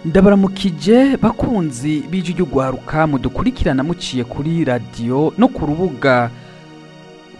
Ndabaramukije bakunzi b'ijwi ry'ugwaruka mudukurikirana muciye kuri radiyo no ku rubuga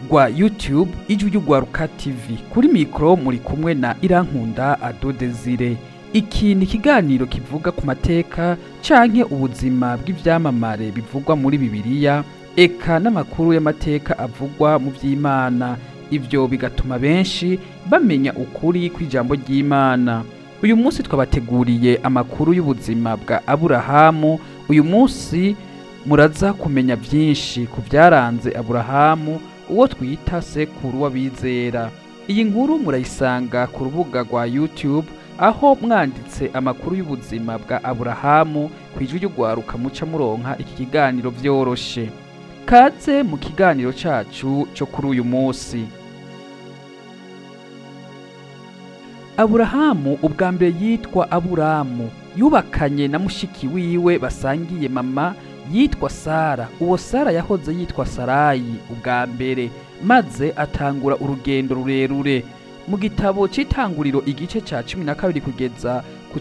rwa YouTube Ijwi ry'Ugwaruka TV. Kuri mikoro muri kumwe na Irankunda Ado Desire. Iki ni ikiganiro kivuga ku mateka canke ubuzima bw'ivyamamare bivugwa muri Bibiliya, eka n'amakuru y'amateka avugwa mu vy'Imana. Ivyo bigatuma benshi bamenya ukuri kw'ijambo ry'Imana. Uyu munsi twabateguriye amakuru y'ubuzima bwa Aburahamu. Uyu munsi muraza kumenya vyinshi ku vyaranze Aburahamu, uwo twita sekuru w'abizera. Iyi nkuru murayisanga ku rubuga rwa YouTube, aho mwanditse amakuru y'ubuzima bwa Aburahamu kw'Ijwi ry'Ugwaruka muca muronka iki kiganiro vyoroshe. Kaze mu kiganiro cacu co kuri uyu munsi. Aburahamu ubwa mbere yitwa Aburamu, yubakanye na mushiki wiwe basangiye mama yitwa Sara. Uwo Sara yahoze yitwa Sarayi ubwa mbere, maze atangura urugendo rurerure. Mu gitabo c'itanguriro igice ca 12 kugeza ku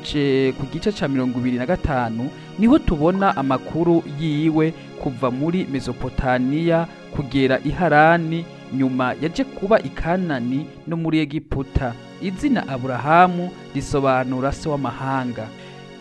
gice ca 25 niho tubona amakuru yiwe kuva muri Mesopotania kugera i Harani, nyuma yaje kuba i Kanani no muri Egiputa. Izina Aburahamu risobanura se w'amahanga.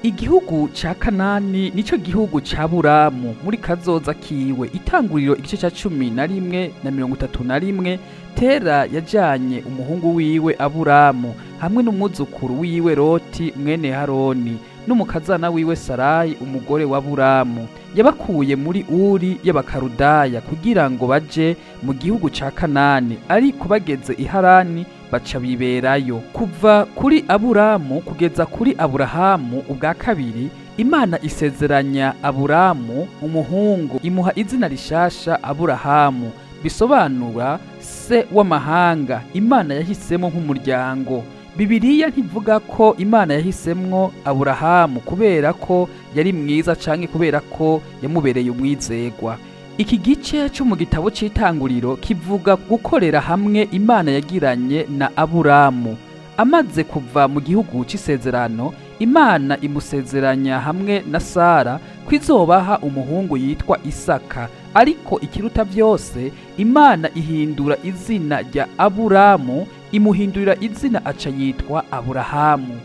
Igihugu ca Kanani nico gihugu ca Aburamu muri kazoza kiwe. Itanguriro igice ca 11 na 31, Tera yajanye umuhungu wiwe Aburamu hamwe n'umwuzukuru wiwe Loti mwene Haroni n'umukazana wiwe Sarayi umugore wa Aburamu. Yabakuye muri Uri y'Abakarudaya kugira ngo baje mu gihugu ca Kanani, ariko bageze i Harani baca biberayo. Kuva kuri Aburamu kugeza kuri Aburahamu ubwa kabiri, Imana isezeranya Aburamu umuhungu, imuha izina rishasha Aburahamu, bisobanura se w'amahanga. Imana yahisemo nk'umuryango. Bibiliya ntivuga ko Imana yahisemwo Aburahamu kubera ko yari mwiza canke kubera ko yamubereye umwizegwa. Iki gice cyo mu gitabo c'itanguriro kivuga gukorera hamwe Imana yagiranye na Aburamu. Amaze kuva mu gihugu c'isezerano, Imana imusezeranya hamwe na Sara kwizobaha umuhungu yitwa Isaka. Ariko ikiruta vyose, Imana ihindura izina rya Aburamu, imuhindurira izina aca yitwa Aburahamu.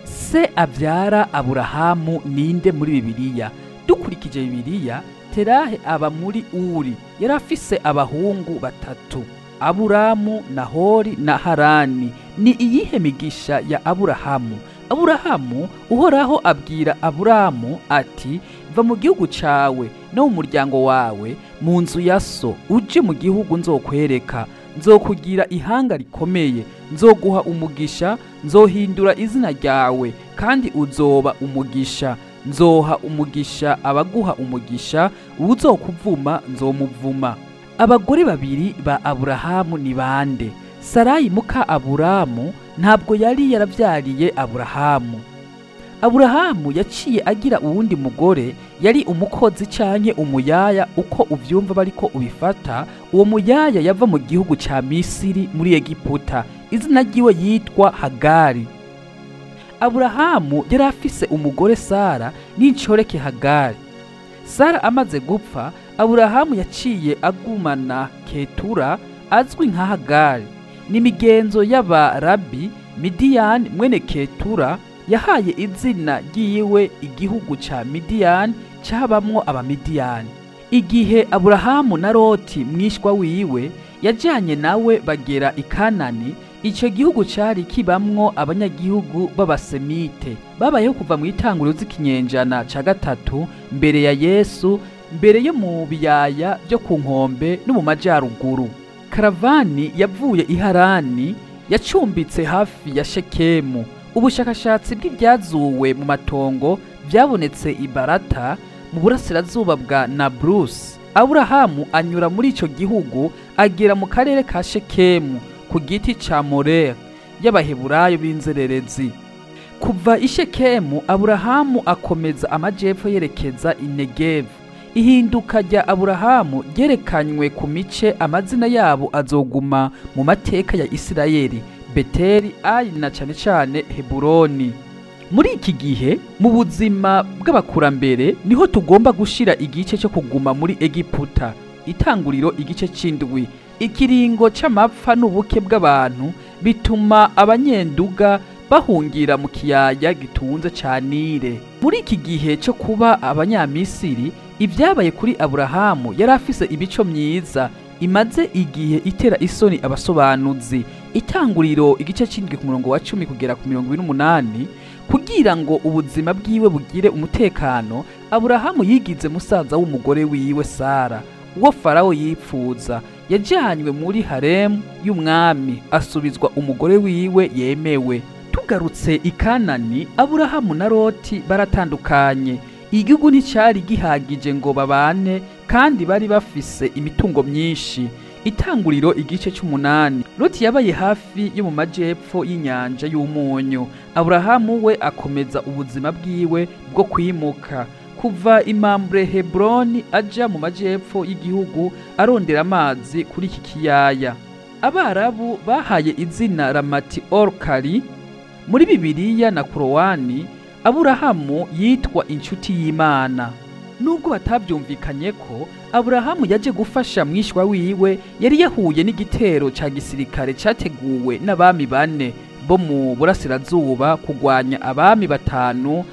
Se avyara Aburahamu ninde muri Bibiliya? Dukurikije Bibiliya, Terahe aba muri Uri. Yari afise abahungu batatu, Aburamu, Nahori na Harani. Ni iyihe migisha ya Aburahamu? Aburahamu, Uhoraho abwira Aburamu ati: va mu gihugu cawe no mu muryango wawe, mu nzu ya so, uje mu gihugu nzokwereka. Nzokugira ihanga rikomeye, nzoguha umugisha, nzohindura izina ryawe, kandi uzoba umugisha. Nzoha umugisha abaguha umugisha, uwuzokuvuma nzomuvuma. Abagore babiri ba Aburahamu ni bande? Sarayi muka Aburamu ntabwo yari yaravyariye Aburahamu. Aburahamu yaciye agira uwundi mugore, yari umukozi canke umuyaya, uko uvyumva bariko ubifata. Uwo muyaya yava mu gihugu ca Misiri muri Egiputa. Izina ryiwe yitwa Hagari. Aburahamu yari afise umugore Sara n'incoreke Hagari. Sara amaze gupfa, Aburahamu yaciye agumana Ketura azwi nka Hagari. N'imigenzo y'abarabi, Midiyani mwene Ketura yahaye izina ryiwe igihugu ca Midiyani cabamwo Abamidiyani. Igihe Aburahamu na Loti mwishwa wiwe yajanye nawe bagera i Kanani, ico gihugu cari kibamwo abanyagihugu b'Abasemite babayeho kuva mu itanguriro z'ikinyenjana ca 3 mbere ya Yesu, mbere yo mu biyaya vyo ku nkombe no mu majaruguru. Karavani yavuye i Harani yacumbitse hafi ya Shekemu. Ubushakashatsi bw'ivyazuwe mu matongo vyabonetse i Barata mu burasirazuba bwa Nablus. Aburahamu anyura muri ico gihugu agera mu karere ka Shekemu ku giti ca Moreh y'Abaheburayo b'inzererezi. Kuva i Shekemu, Aburahamu akomeza amajepfo yerekeza i Negevu. Ihinduka rya Aburahamu ryerekanywe ku mice, amazina yabo azoguma mu mateka ya Isirayeli: Beteli, Ayi na cane cane Heburoni. Muri iki gihe mu buzima bw'abakurambere niho tugomba gushira igice cyo kuguma muri Egiputa. Itanguriro igice c'indwi. Ikiringo c'amapfa n'ubuke bw'abantu bituma abanyenduga bahungira mu kiyaya gitunze ca Nile. Muri iki gihe cyo kuba abanyamisiri, ibyabaye kuri Aburahamu yari afise imico myiza imaze igihe itera isoni abasobanuzi. Itanguriro igice c'indwi ku murongo wa 10 kugera ku 28. Kugira ngo ubuzima bwiwe bugire umutekano, Aburahamu yigize musaza w'umugore wiwe Sara, uwo Farawo yipfuza. Yajanywe muri haremu y'umwami, asubizwa umugore wiwe yemewe. Tugarutse i Kanani, Aburahamu na Loti baratandukanye. Igihugu nticyari gihagije ngo babane, kandi bari bafise imitungo myinshi. Itanguriro igice c'umunani. Loti yabaye hafi yo mu majepfo y'inyanja y'umunyu. Aburahamu we akomeza ubuzima bwiwe bwo kwimuka kuva imambure Hebroni aja mu majepfo y'igihugu arondera amazi kuri iki kiyaya. Abarabu bahaye izina Ramati Orkari. Muri Bibiliya na Korowani, Aburahamu yitwa inshuti y'Imana. Nubwo batabyumvikanye ko Aburahamu yaje gufasha mwishwa wiwe yari yahuye n'igitero ca gisirikare categuwe n'abami bane bo mu burasirazuba kugwanya abami batanu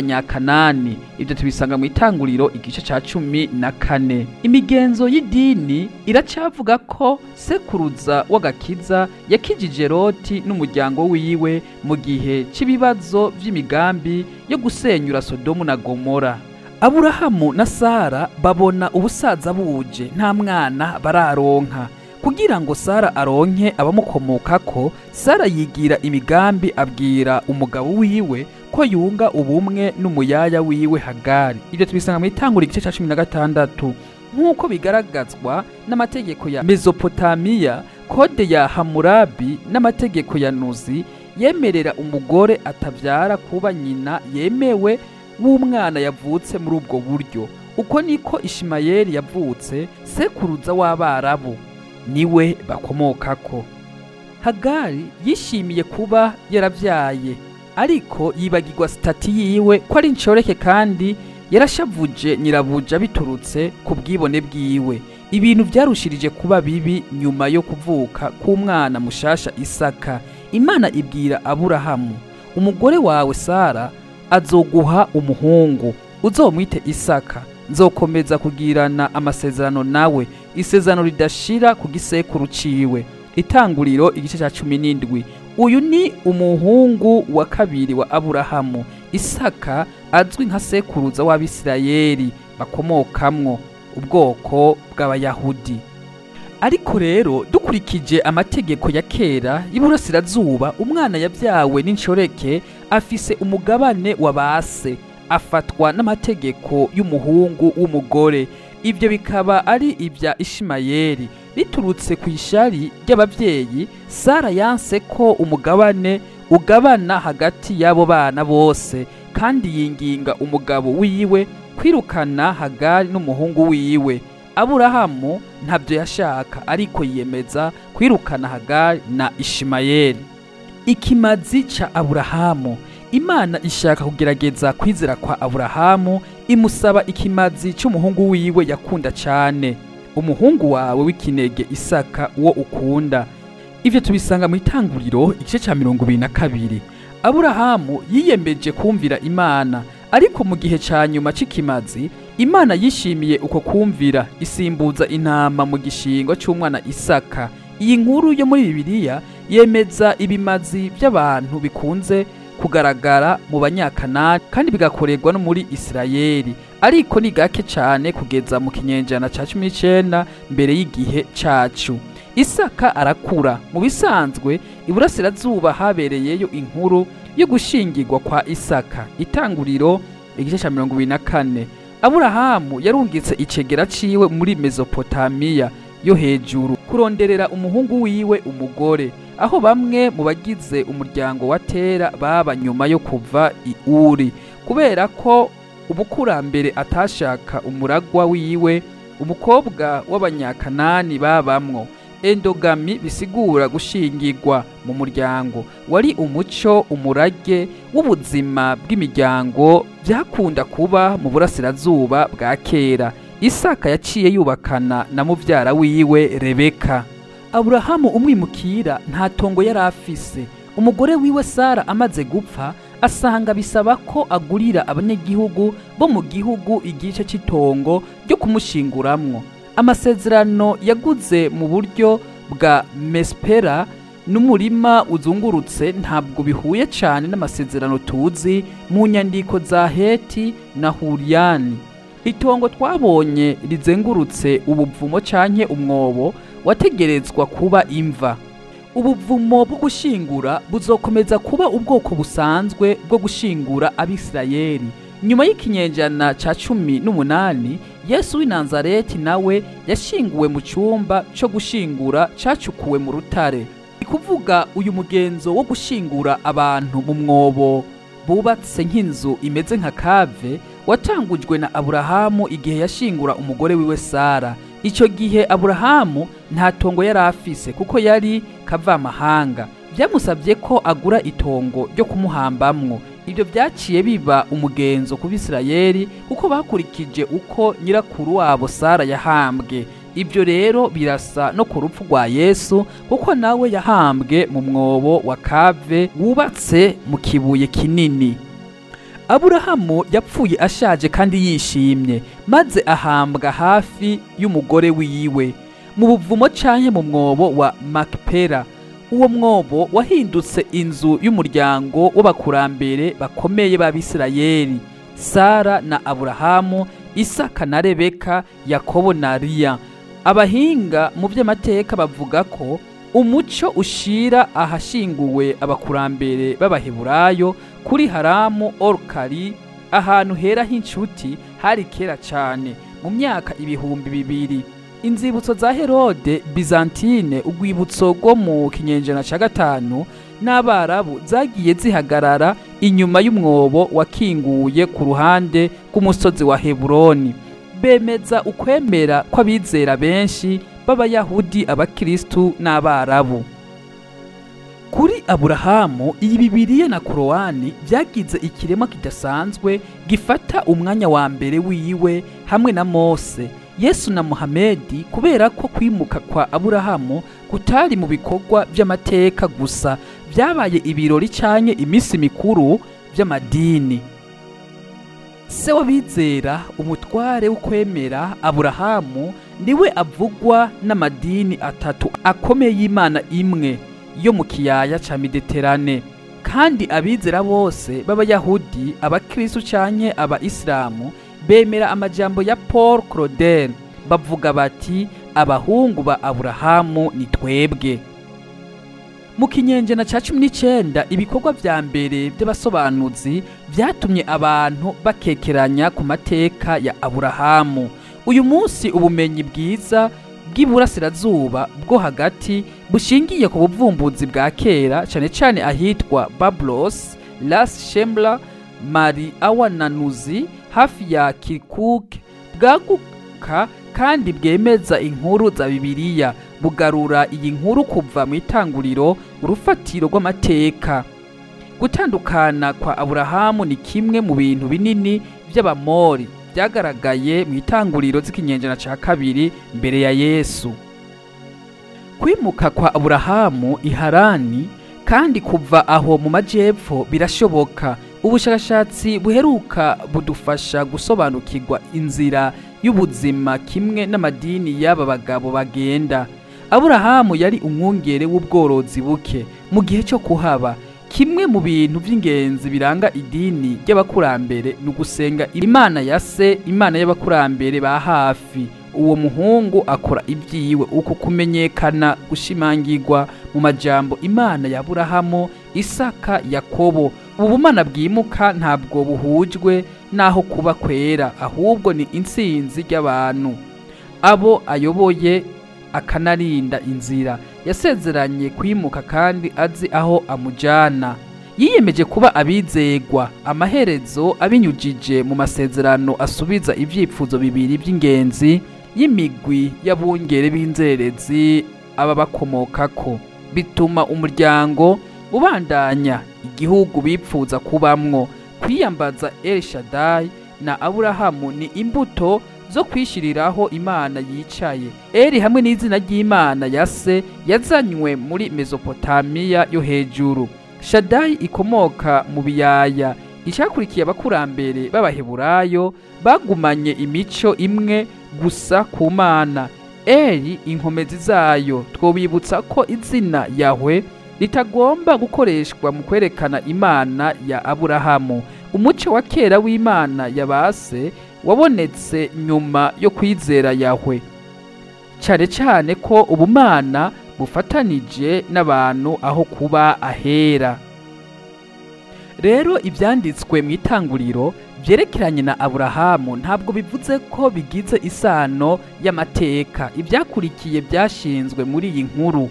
b'abanyakanani. Ibyo tubisanga mu Itanguriro igice ca 14. Imigenzo y'idini iracavuga ko sekuruza w'agakiza yakijije Loti n'umuryango wiwe mu gihe c'ibibazo vy'imigambi yo gusenyura Sodomu na Gomora. Aburahamu na Sara babona ubusaza buje, nta mwana bararonka. Kugira ngo Sara aronke abamukomokako, Sara yigira imigambi abwira umugabo wiwe ko yunga ubumwe n'umuyaya wiwe Hagari. Ibyo tubisanga mu Itanguriro igice ca 16. Nk'uko bigaragazwa n'amategeko ya Mesopotamiya, kode ya Hammurabi n'amategeko ya Nuzi yemerera umugore atavyara kuba nyina yemewe w'umwana yavutse muri ubwo buryo. Uko niko Ishimayeli yavutse, sekuruza w'Abarabu, niwe bakomokako. Hagari yishimiye kuba yaravyaye, ariko yibagirwa stati yiwe ko ari inshoreke, kandi yarashavuje nyirabuja biturutse ku bwibone bwiwe. Ibintu vyarushirije kuba bibi nyuma yo kuvuka k'umwana mushasha Isaka. Imana ibwira Aburahamu, umugore wawe Sara azoguha umuhungu, uzomwite Isaka. Nzokomeza kugirana amasezerano nawe, isezerano ridashira ku gisekuru ciwe. Itanguriro igice ca 17. Uyu ni umuhungu wa kabiri wa Aburahamu. Isaka azwi nka sekuruza w'Abisirayeli bakomokamwo ubwoko bw'Abayahudi. Ariko rero dukurikije amategeko ya kera y'Iburasirazuba, umwana yabyawe n'inshoreke afise umugabane wa base, afatwa n'amategeko y'umuhungu w'umugore. Ibyo bikaba ari ibya Ishimayeli. Biturutse ku ishari ry'abavyeyi, Sara yanse ko umugabane ugabana hagati y'abo bana bose, kandi yinginga umugabo wiwe kwirukana Hagari n'umuhungu wiwe. Aburahamu ntabyo yashaka, ariko yiyemeza kwirukana Hagari na Ishimayeli. Ikimazi ca Aburahamu. Imana ishaka kugerageza kwizera kwa Aburahamu, imusaba ikimazi c'umuhungu wiwe yakunda cane, umuhungu wawe w'ikinege Isaka uwo ukunda. Ivyo tubisanga mu Itanguriro igice ca 22. Aburahamu yiyemeje kumvira Imana, ariko mu gihe ca nyuma c'ikimazi, Imana yishimiye uko kumvira, isimbuza intama mu gishingo c'umwana Isaka. Iyi nkuru yo muri Bibiliya yemeza ibimazi by'abantu bikunze kugaragara mu banyakanani kandi bigakorerwa no muri Isirayeli, ariko ni gake cyane kugeza mu kinyenjana ca 19 mbere y'igihe cacu. Isaka arakura. Mu bisanzwe iburasirazuba habereyeyo inkuru yo gushingirwa kwa Isaka. Itanguriro igice ca 24. Aburahamu yarungitse icegera ciwe muri Mesopotamiya yo hejuru kuronderera umuhungu wiwe umugore, aho bamwe mu bagize umuryango wa Tera baba nyuma yo kuva i Uri. Kubera ko umukurambere atashaka umuragwa wiwe, umukobwa w'abanyakanani babamwo, Endogami bisigura gushingirwa mu muryango, wari umuco umurage w'ubuzima bw'imiryango byakunda kuba mu burasirazuba bwa kera. Isaka yaciye yubakana na muvyara wiwe Rebeka. Aburahamu umwimukira nta tongo yari afise. Umugore wiwe Sara amaze gupfa asanga bisaba ko agurira abanyagihugu bo mu gihugu igice cy'itongo ryo kumushinguramwo. Amasezerano yaguze mu buryo bwa Mespera n'umurima uzungurutse ntabwo bihuye cyane n'amasezerano tuzi mu nyandiko za Heti na Huriyani. Itongo twabonye rizengurutse ubuvumo canke umwobo wategerezwa kuba imva. Ubuvumo bwo gushingura buzokomeza kuba ubwoko busanzwe bwo gushingura Abisirayeli. Nyuma y'ikinyenjana ca 18, Yesu w'i Nazareti nawe yashinguwe mu cyumba cyo gushingura cacukuwe mu rutare. Ni kuvuga uyu mugenzo wo gushingura abantu mu mwobo bubatse nk'inzu imeze nka kave watangujwe na Aburahamu igihe yashingura umugore wiwe Sara. Icyo gihe Aburahamu nta tongo yari afise kuko yari kavamahanga. Byamusabye ko agura itongo ryo kumuhambamwo. Ibyo byaciye biba umugenzo ku Bisirayeli kuko bakurikije uko nyirakuru wabo Sara yahambwe. Ibyo rero birasa no ku rupfu rwa Yesu kuko nawe yahambwe mu mwobo wa kave wubatse mu kibuye kinini. Aburahamu yapfuye ashaje kandi yishimye, maze ahambwa hafi y'umugore wiwe mu buvumo canke mu mwobo wa Makpera. Uwo mwobo wahindutse inzu y'umuryango w'abakurambere bakomeye b'Abisirayeli, Sara na Aburahamu, Isaka na Rebeka, Yakobo na Liya. Abahinga mu by'amateka bavuga ko umuco ushira ahashinguwe abakurambere b'Abaheburayo kuri Haramu Orkari, ahantu hera h'inshuti, hari kera cyane mu myaka 2000. Inzibutso za Herode Bizantine, urwibutso rwo mu kinyenjana ca 5 n'Abarabu, zagiye zihagarara inyuma y'umwobo wakinguye ku ruhande rw'umusozi wa Heburoni. Bemeza ukwemera kw'abizera benshi b'Abayahudi, Abakristu n'Abarabu. Kuri Aburahamu, iyi Bibiliya na Korowani byagize ikiremwa kidasanzwe gifata umwanya wa mbere wiwe hamwe na Mose, Yesu na Muhamedi, kubera ko kwimuka kwa Aburahamu kutari mu bikorwa by'amateka gusa, byabaye ibirori canke iminsi mikuru by'amadini. Se w'abizera, umutware w'ukwemera, Aburahamu niwe avugwa n'amadini atatu akomeye y'Imana imwe yo mu kiyaya ca Mediterane, kandi abizera bose b'Abayahudi, Abakristu canke Abayisilamu bemera amajambo ya Paul Claudel, bavuga bati abahungu ba Aburahamu ni twebwe. Mu kinyenjana ca 19, ibikorwa vya mbere by'abasobanuzi byatumye abantu bakekeranya ku mateka ya Aburahamu. Uyu munsi ubumenyi bwiza bw'iburasirazuba bwo hagati bushingiye ku buvumbuzi bwa kera, cyane cyane ahitwa Bablos, Las Shembla, Mari Awananuzi hafi ya Kirkuk, bwaguka kandi bwemeza inkuru za Bibiliya, bugarura iyi nkuru kuva mu itanguriro, urufatiro rw'amateka. Gutandukana kwa Aburahamu ni kimwe mu bintu binini by'Abamori byagaragaye mu itanguriro z'ikinyenjana ca 2 mbere ya Yesu. Kwimuka kwa Aburahamu i Harani kandi kuva aho mu majepfo birashoboka. Ubushakashatsi buheruka budufasha gusobanukirwa inzira y'ubuzima kimwe n'amadini y'aba bagabo bagenda. Aburahamu yari umwungere w'ubworozi buke mu gihe cyo kuhaba. Kimwe mu bintu by'ingenzi biranga idini ry'abakurambere ni ugusenga Imana ya se, Imana y'abakurambere ba hafi. Uwo muhungu akora ibyiwe. Uko kumenyekana gushimangirwa mu majambo Imana ya Aburahamu, Isaka, Yakobo. Ubumana bwimuka ntabwo buhujwe naho kuba kwera, ahubwo ni intsinzi y'abantu abo ayoboye akanarinda inzira. Yasezeranye kwimuka kandi azi aho amujana. Yiyemeje kuba abizegwa, amaherezo abinyujije mu masezerano asubiza ibyifuzo bibiri by'ingenzi y'imigwi y'abungere b'inzererezi ababakomokako. Bituma umuryango ubandanya igihugu bipfuza kubamwo. Kwiyambaza El Shaddai na Aburahamu ni imbuto zo kwishiriraho Imana yicaye. Eri hamwe n'izina ry'Imana ya se yazanywe muri Mesopotamiya yo hejuru. Shaddai ikomoka mu biyaya. Icyakurikiye abakurambere b'Abaheburayo bagumanye imico imwe gusa ku Mana. Eri inkomezi zayo. Twobibutsa ko izina Yahwe ritagomba gukoreshwa mu kwerekana Imana ya Aburahamu. Umuco wa kera w'Imana ya base wabonetse nyuma yo kwizera Yahwe, cyane cyane ko ubumana bufatanije n'abantu aho kuba ahera. Rero ibyanditswe mu itanguriro byerekeranye na Aburahamu ntabwo bivuze ko bigize isano y'amateka. Ibyakurikiye byashinzwe muri iyi nkuru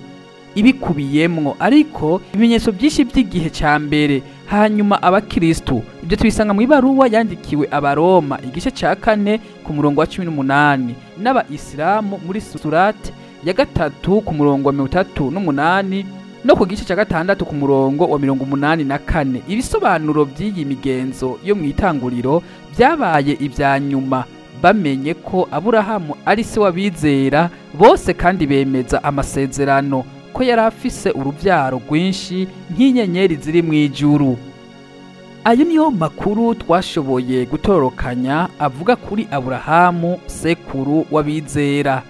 ibikubiyemwo, ariko ibimenyetso byinshi by'igihe cya mbere hanyuma abakristu. Ibyo tubisanga mu ibaruwa yandikiwe Abaroma igice cya 4 ku murongo wa 18, n'Abayisilamu muri surate ya 3 ku murongo wa 38 no ku gice cya 6 ku murongo wa 84. Ibisobanuro by'iyi migenzo yo mu itanguriro byabaye ibya nyuma. Bamenye ko Aburahamu ari se w'abizera bose kandi bemeza amasezerano ko yari afise urubyaro rwinshi nk'inyenyeri ziri mu ijuru. Ayo niyo makuru twashoboye gutorokanya avuga kuri Aburahamu, sekuru w'abizera.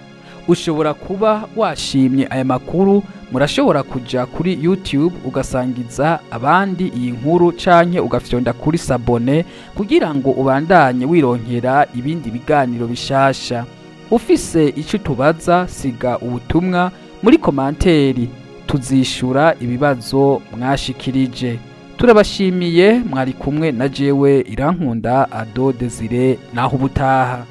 Ushobora kuba washimye aya makuru. Murashobora kuja kuri YouTube ugasangiza abandi iyi nkuru, canke ugafyonda kuri sabone kugira ngo ubandanye wironkera ibindi biganiro bishasha. Ufise ico tubaza, siga ubutumwa muri komanteri, tuzishura ibibazo mwashikirije. Turabashimiye, mwari kumwe na jewe Irankunda Ado Desire. Naho ubutaha.